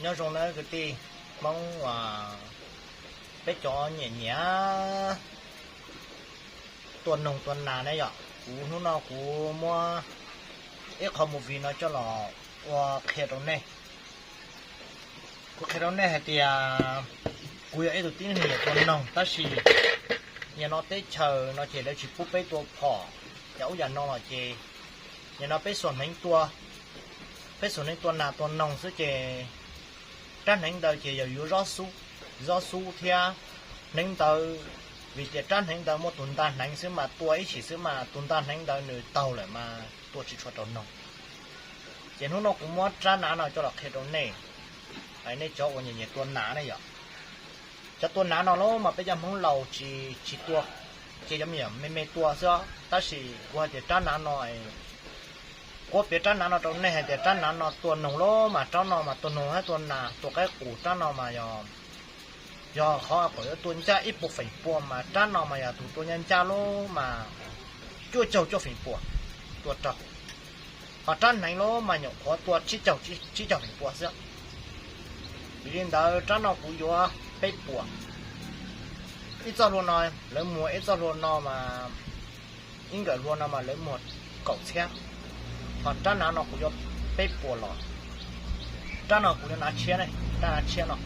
Nyob zoo nawb kwv tij Hmoob uas peb cov nyiam nyiam tua noog tua nas ne yom. Kuv hnub no kuv muab ib qho movie no coj los ua qhia rau nej. Kuv qhia rau nej hais tias kuv yog ib tug tib neeg nyiam tua noog, tab sis nim no teb chaws no ces lawv tsis pub peb tua phom, yam ub yam no los ces nim no peb xuas hneev tua, peb xuas hneev tua nas tua noog xwb ces rab hneev ntawd ces yog yuav zob xub, zob xub thiab hneev ntawd, vim tias rab hneev ntawd muaj tus nta hneev xwb mas tua ib chim xwb mas tus nta hneev ntawd nws taug lawm mas tua tsis tshua raug noog. Ces hnub no kuv muab rab nav no coj los qhia rau nej, nej cov uas nyiam nyiam tua nav ne yom. Cov tua nav no los mas peb cov Hmoob laus tsis, tsis tua, ces cov me nyuam me me tua xwb, tab sis kuv hais tias rab nav no, kuv piav rab nav no rau nej hais tias rab nav no tua noog los mas rab no mas tua noog thiab tua nas tua qaib qus rab no mas yog, yog qhov kom yuav tua ncaj ib puas feem pua mas rab no mas yog tus tua ncaj ncaj los mas cuaj caug cuaj feem pua tua raug. Ho rab hneev los mas nyuam qhuav tua tsib caug, tsib caug feem pua xwb. Vim li ntawd rab no kuv yuav peb puas. Ib txoj hlua no lawv muag, ib txoj hlua no mas, ib nkawm hlua no mas lawv muag kaum txhiab. Ho rab nav no kuv yuav peb puas los. Rab no kuv yuav nav tshiab ne, rab nav tshiab no,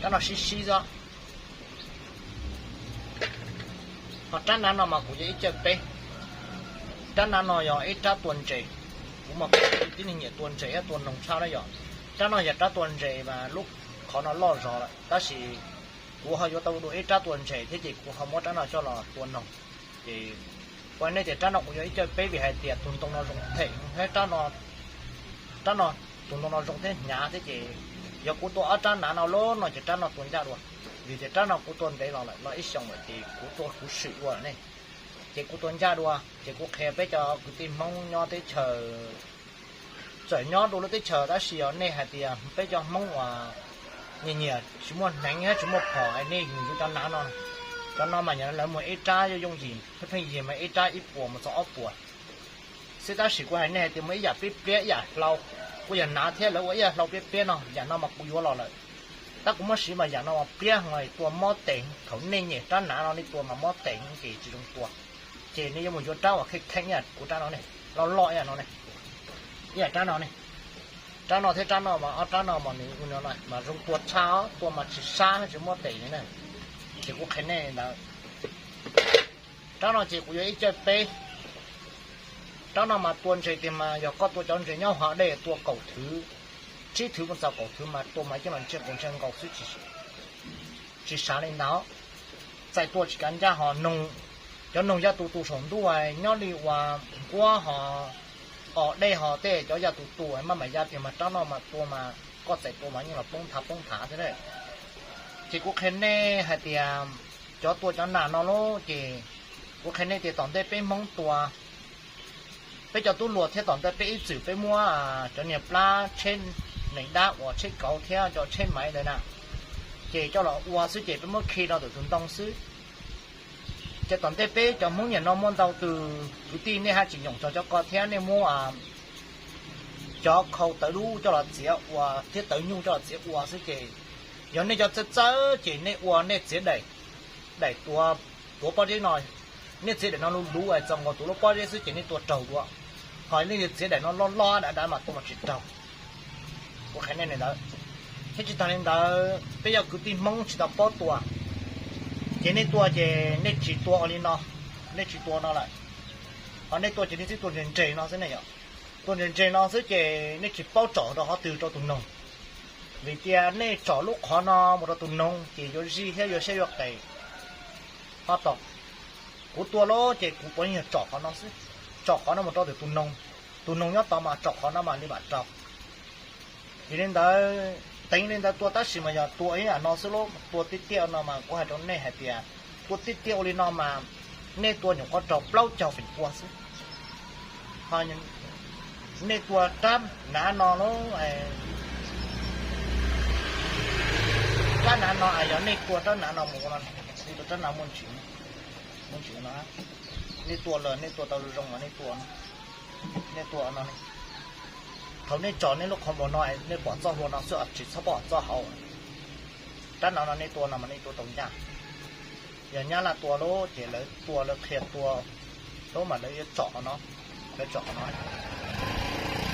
rab no sib sib xwb. Ho rab nav no mas kuv yuav ib caij peb. Rab nav no yog ib rab tua ntses, kuv mas kuv tib neeg nyiam tua ntses thiab tua noog tshaj na yom. Rab no yog rab tua ntses mas lub qhov no loj zog lawm, tab sis kuv ho yuav tau dua ib rab tua ntses thiab ces kuv ho muab rab no coj los tua noog. Ces kuv hais nej tias rab no kuv yuav ib caij peb vim hais tias tus ntoo no zoo them thiab rab no, tus ntoo no zoo thiab hnyav thiab ces yog kuv tua ob rab nav no los no ces rab no tua ncaj dua. Vim tias rab no kuv tua ntev los lawm, los ib xyoos lawm ces kuv tua kuv swm dua lawm ne. Ces kuv tua ncaj dua, ces kuv qhia peb cov kwv tij Hmoob nyob teb chaws, txawm nyob dua lub teb chaws tab sis yog nej hais tias peb cov Hmoob uas nyiam nyiam tsis muaj hneev thiab tsis muaj phom es nej mus yuav cov nav no. Cov no mas yog lawv muag ib rab yooj yooj yim, pheej pheej yig mas ib rab ib puas mus txog ob puas xwb, tab sis kuv hais nej hais tias muaj ib yam pliab pliab ib yam hlau, kuj yog nav thiab lawv ua ib yam hlau pliab pliab no, yam no mas kuv yuav los lawm. Tab kuv muab siv mas yam no mas pliab heev, tua mob tes, thaum nej nyem rab nav no nej tua mas mob tes ces tsis zoo tua. Ces nej yuav mus yuav rab uas kheej kheej ib yam kuv rab no ne, loj loj ib yam no ne, ib yam rab no ne. Rab no thiab rab no mas ob rab no mas nws mas zoo tua tshaj, tua mas tsis sab tsis muab tes li na. Ces kuv qhia nej ntawd. Rab no ces kuv yuav ib caij peb. Rab no mas tua ntses tiag mas yog koj tua cov ntses nyob hauv dej tua kaum thwv, tsib thwv mus txog kaum thwv mas tua mas yeej los ntsia kaus ntsia nkaus xwb, tsis sav li ntawd. Txais tua tsis kav ncaj ho noog, cov noog yaj tu tu saum ntuj nyob li uas nquab ho os dej ho tej cov yaj tu tu maj mam ya tiag mas rab no mas tua mas koj txais tua mas yeej los poob thav poob thav thiab. Ces kuv qhia nej hais tias cov tua cov nas no lauj, ces kuv qhia nej tias tom ntej peb Hmoob tua, peb cov tub hluas thiab tom ntej peb ib txwm peb muab cov niag plab tsheb nees dab uas tsheb kauv thiab cov tsheb maiv ntawd na, ces coj los ua xwb ces peb muab khi rau ntawm tus ntoo xwb. Ces tom ntej peb cov Hmoob niaj no muaj ntau tus kwv tij nej haj tsis nyoom txog cov ko thiab nej muab cov khau tawv dub coj los txiav ua thiab tawv nyuj coj los txiav ua xwb ces yog nej cov txawj txawj ces nej ua nej txiav daim, daim tuav, tuav pob zeb no, nej txiav daim no luv luv txaus nkaus tuav lub pob zeb xwb ces nej tua raug dua. Ho nej txiav daim no loj loj dav dav mas tua mas tsis raug. Kuv qhia nej li ntawd. Thiab tsis tas li ntawd peb yog kwv tij Hmoob tsis tau paub tua, ces nej tua ces nej tsis tua ua li no, nej tsis tua no lawm. Ho nej tua ces nej txib tua nres nres no xwb ne yom. Tua nres nres no xwb ces nej tsis paub tsom rau qhov twg rau tus noog. Vim tias nej tsom lub qhov no mus rau tus noog ces yuav zij thiab yuav siab yuav qes. Ho tom kuv tua lawm ces kuv puav leej yog tsom qhov no xwb, tsom qhov no mus rau tus noog, tus noog nyob tod mas tsom qhov no mam li mam raug. Vim li ntawd, teev li ntawd tua tab sis mas yog tua ib yam no xwb lauj, tua tiaj tiaj no mas kuv hais rau nej hais tias tua tiaj tiaj ua li no mas nej tua nyuam qhuav raug plaub caug feem pua xwb. Nej tua rab nav no lauj, rab nav no yog nej tua rab nav no mus ua no, tua rab nav muaj ntsis, muaj ntsis no, nej tua lawm nej tua tau zoo los nej tua, nej tua no, Thaum nej tsom nej lub qhov muag no nej pom txoj hlua no xwb, tsis txhob pom txoj hauv. Rab no no nej tua no mas nej tua tau ncaj. Yog Nyab Laj tua lawm ces lawv tua lawv qhia tua lawm mas lawv yuav tsom qhov no, lawv tsom qhov no,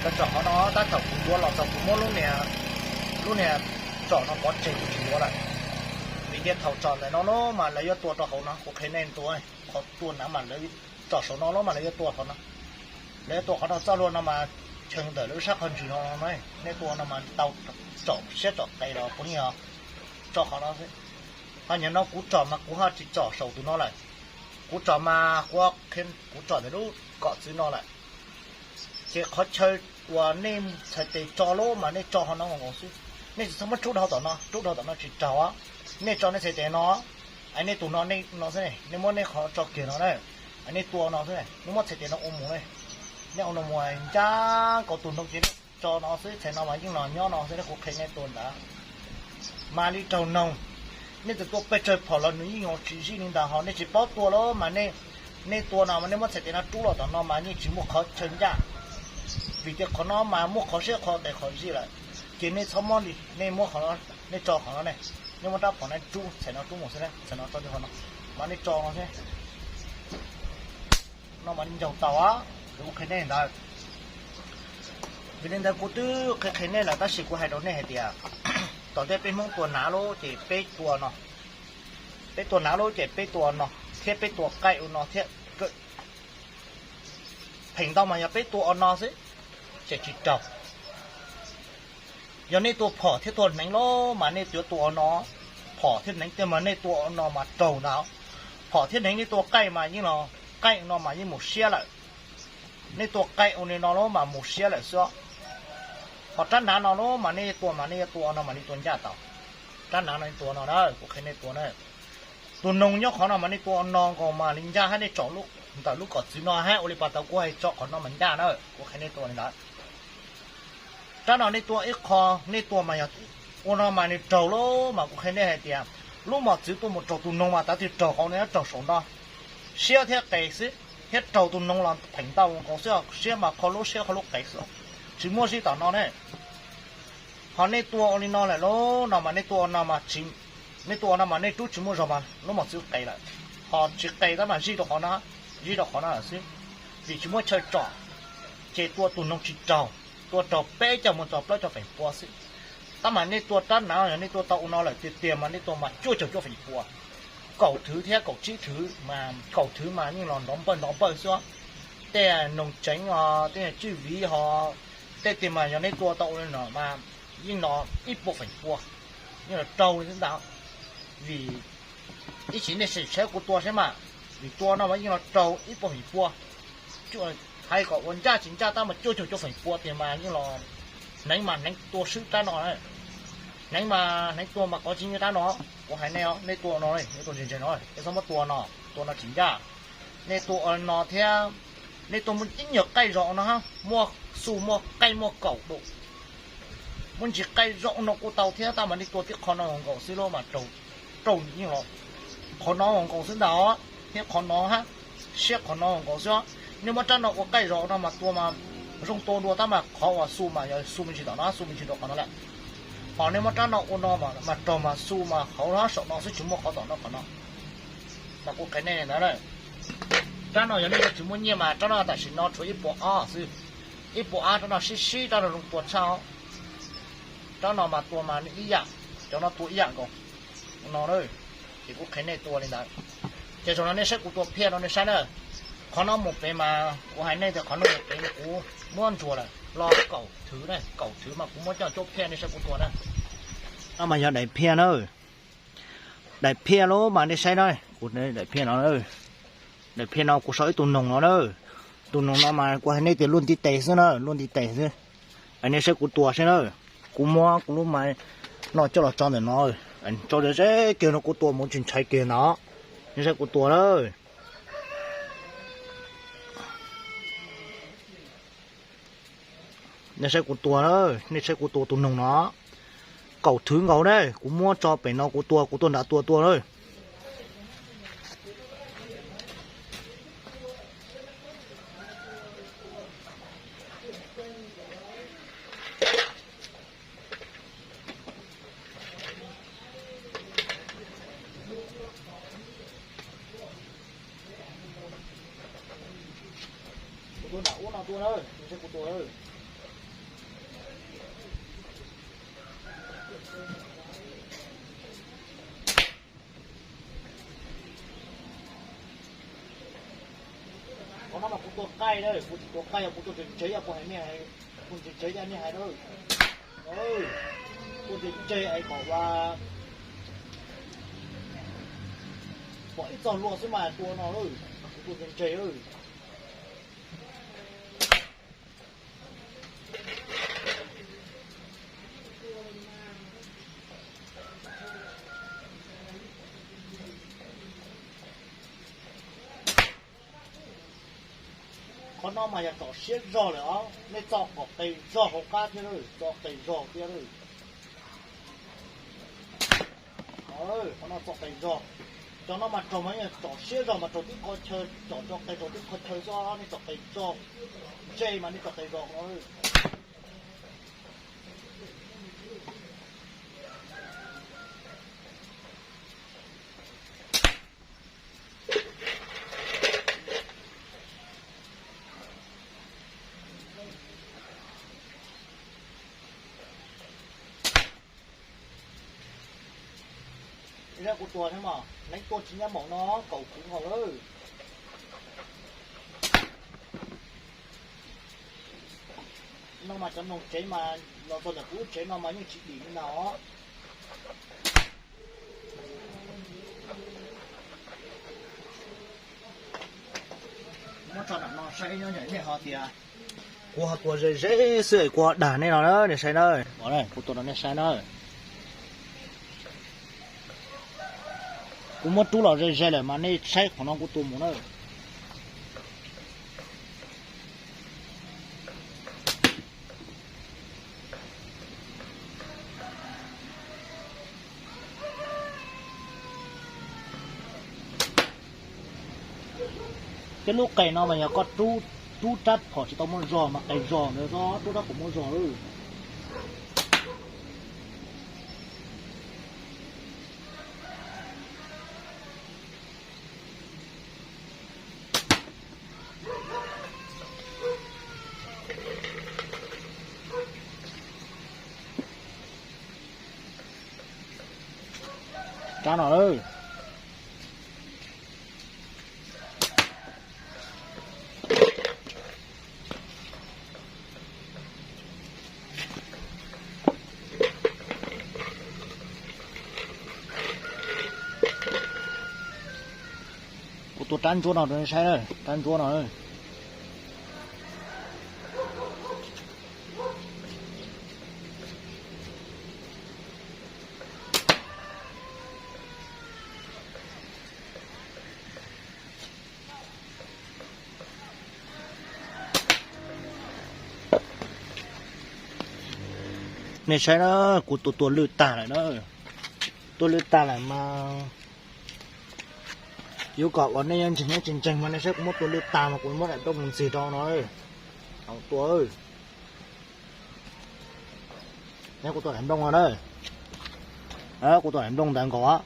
lawv tsom qhov no. Tab thaum kuv yuav los txog kuv muab lub niag, lub niag tsom no pov tseg kuv tsis yuav lawm. Vim tias thaum tsom ntawm no lawm mas lawv yuav tua rau hauv no, kuv qhia nej tua, qhov tua nav mas lawv tsom saum no lawm mas lawv yuav tua qhov no. Lawv yuav tua qhov no, txoj hlua no mas cheem ntawm lawv sab qhov ntswg no, nej tua no mas tau tsom siab tsom qis los puav leej yog tsom qhov no xwb. Ho nim no kuv tsom mas kuv ho tsis tsom saum tus no lawm, kuv tsom mas kuv, kuv tsom ntawm lub kom txwv no lawm. Ces qhov chaw uas nej txhais tes tso lawm mas nej tso qhov no nkaus xwb. Nej tsis txhob muab rub dhau tom no, rub dhau tom no tsis raug. Nej tso nej txhais tes no, es nej tus no, nej no xwb, nej muab nej qhov tso kiag no na, es nej tua no xwb, nej muab txhais tes no ua mus, nej ua no mus ncaj nkaus tus noog ces nej tso no xwb, txhais no mas yeej los nyob no xwb, kuv qhia nej tua ntawd. Mas li raug noog, nej txawm tua pes tsawg phom los nws yeej yuav tsis zij li ntawd, ho nej tsis paub tua lawm mas nej, nej tua no mas nej muab txhais tes no rub los tom no mas yeej tsis muaj qhov chaw ncaj. Vim tias qhov no mas muaj qhov siab qhov tes qhov zij lawm. Ces nej txhob muab li, nej muab qhov no, nej tso qhov no ne, nej muab rab phom no rub, txhais no rub mus xwb, txhais no tso qhov no, mas nej tso no xwb. No mas nej ncaug tau, kuv qhia nej ntawd. Vim li ntawd kuv twb qhia qhia nej lawm tab sis kuv hais rau nej hais tias tom ntej peb Hmoob tua nav lawm ces peb tua no, peb tua nav lawm ces peb tua no thiab peb tua qaij ua no thiab. Pheem ntau mas yog peb tua ua no xwb, ces tsis raug. Yog nej tua phom thiab tua hneev lawm mas nej yuav tua ua no, phom thiab hneev tiag mas nej tua ua no mas raug ntag. Phom thiab hneev nej tua qaij mas yeej los, qaij ua no mas yeej mus siab lawm. Nej tua qaij ua li no lawm mas mus siab lawm xwb. Ho rab nav no lawm mas nej tua mas nej yuav tua ua no mas nej tua ncaj tau. Rab nav no nej tua no na, kuv qhia nej tua na. Tus noog nyob qhov no mas nej tua ua no nkaus mas li ncaj, hab nej tsom ntawm lub kom txwv no hab ua li pas tau kuv hais tso qhov no mas ncaj na, kuv qhia nej tua li ntawd. Rab no nej tua ib qho, nej tua mas yog ua no mas nws raug lawm mas kuv qhia nej hais tias lub mos txwv tuaj mus raug tus noog mas tav twg raug hauv no, raug saum no. Siab thiab qis xwb, thiab raug tus noog los pheem ntau nkaus xwb, siab mas qhov lub siab qhov lub qis xwb, tsis muaj zij tom no ne. Ho nej tua ua li no lawm lub no mas nej tua ua no mas tsis, nej tua ua no mas nej rub tsis muaj zog mas lub mos txwv qis lawm. Ho tsis qis tab mas zij rau qhov no, zij rau qhov no lawm xwb, vim tsis muaj chaw tsom, ces tua tus noog tsis raug, tua raug peb caug mus txog plaub caug feem pua xwb. Tab mas nej tua rab nav, yog nej tua tau ua no lawm tiag tiag mas nej tua mas cuaj caug cuaj feem pua. Kaum thwv thiab kaum tsib thwv mas kaum thwv mas yeej los nrov npawj nrov npawj xwb. Tej noog tseev os, tej tswj viv ho, tej tiag mas yog nej tua tau ua li no mas yeej los ib puas feem pua, yeej los raug li xwb ntag. Vim ib chim nej sim saib kuv tua saib mas, vim tua no mas yeej los raug ib puas feem pua. Hais kom ua ncaj tsis ncaj tab mas cuaj caug cuaj feem pua tiag mas yeej los, hneev mas hneev tua swb rab no na. Hneev mas hneev tua mas qhov tsis nyiaj rab no. Kuv hais nej, nej tua no, nej tua ntse ntse no, nej txhob muab tua no, tua no tsis ncaj. Nej tua no thiab, nej tua muaj ib nyuag qaij zog no, muaj xu muaj qaij muaj kaum dum, muaj ntsis qaij zog no kuj tau thiab, tab mas nej tua tib qho no nkaus xwb los mas raug, raug yeej los. Qhov no nkaus xwb ntag, thiab qhov no hab, siab qhov no nkaus xwb. Nej muab rab no ua qaij zog no mas tua mas zoo tua dua, tab mas qhov uas xu mas yog xu me ntsis tom no, xu me ntsis rau qhov no lawm. Ho nej muab rab no ua no mas raug mas xu mas hauv saum no xwb, tsis muaj qhov tom no qhov no. Mas kuv qhia nej ntawd na. Rab no yog nej tsis muaj nyiaj mas rab no tam sim no tshuav ib puas ob xwb, ib puas ob rab no sib sib rab no zoo tua tshaj. Rab no mas tua mas ib yam, cov no tua ib yam nkaus no. Ces kuv qhia nej tua li ntawd. Ces zaum no nej saib kuv tua phiaj no nej saib na. Qhov no mus pem mas kuv hais nej tias qhov no mus pem kuv muab ntsuas lawm los kaum thwv, kaum thwv mas kuv muab coj cuab phiaj nej saib kuv tua na. No mas yog daim phiaj na. Daim phiaj los mas nej saib na, kuv daim phiaj no, daim phiaj no kuv sau ib tug noog no na. Tus noog no mas kuv hais nej tias luaj ntiv tes xwb na, luaj ntiv tes xwb. Nej saib kuv tua saib na. Kuv muab kuv lub mas no coj los tso ntawm no, tso ze ze kiag no kuv tua mus tsis ntshai kiag ntag. Nej saib kuv tua na. Nej saib kuv tua na, nej saib kuv tua tus noog no. Kaum thwv nkaus na, kuv muab tso pem no kuv tua, kuv tuaj nram tua tua na. Saib kuv tua. Qhov no mas kuv tua qaij na, kuv tsis tua qaij, yog kuv tua tsev tsev, yog kuv hais nej, kuv tsev tsev yog nej hais na. Tua tsev tsev es kom pom ib txoj hlua xwb mas tua no, kuv tua tsev tsev. Qhov no mas yog tsom siab zog lawm os, nej txo kom qis zog hauv qab thiab lawm, txo qis zog thiab lawm. Qhov no txo qis zog, cov no mas raug mas tsom siab zog mas raug tib qho chaw, tsom tso qis raug tib qho chaw xwb, nej tsom qis zog, ntse mas nej tsom qis zog no. Kuv tua thiab mas, leej tua tsis nyob npaum no, kaum kuv nkaus lawm. No mas cov noog tsev mas los txog ntawm kuv lub tsev no mas yeej tsis dim li na os. Muab tso nram no saib nyob ntawm nej ho tias kuv ho tua ze ze xwb es kuv ho dag nej no na, nej saib na. Kuv tua rau nej saib na. Kuv muab rub los ze ze lawm mas nej saib qhov no kuv tua mus na. Tej lub qes no mas yog koj rub rab phom tsis tau muaj zog mas qes zog ntawd, rub rab phom muaj zog lawm. Rab no lawm. Kuv tua rab ntsuab no rau nej saib, rab ntsuab no. Nej saib na, kuv tua tua lwj tag lawm na. Tua lwj tag lawm mas yuav kom uas nej yuav ntseeg nyob tsis ntseeg mas nej saib kuv muab tua lwj tag mas kuv muab daim nplooj mus ntxig rau no. Tua, kuv tua daim nplooj no na. Kuv tua daim nplooj ntawd nkaus.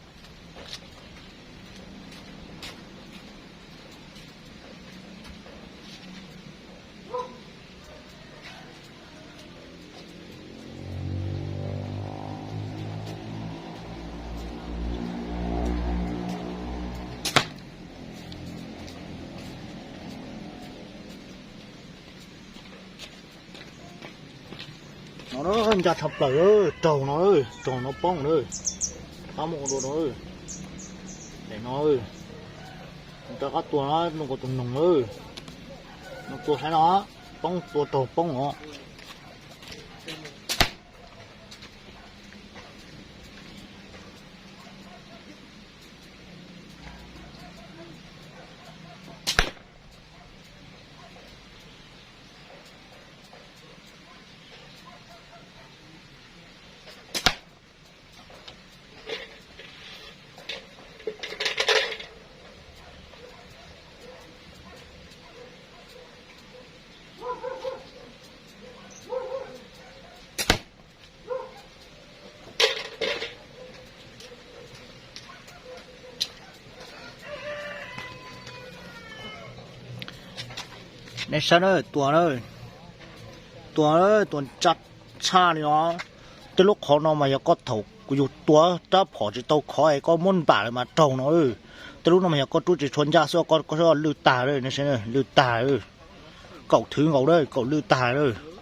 No ncaj tshaj plaws, raug no, raug no poob na. Qab muaj ua dua no. Daim no, rov qab tua no, nug kuv tus noog, nug tua saib no, poob tua raug poob os. Nej saib na, tua na, tua, tua ntsa tshaj li os. Tej lub qhov no mas yog koj thaum yus tua rab phom tsis tau khov es koj muab npam lawm mas raug no. Tej lub no mas yog koj rub tsis tshua ncaj xwb, koj lwj tag, lwj tag. Kaum thwv nkaus, kaum lwj tag.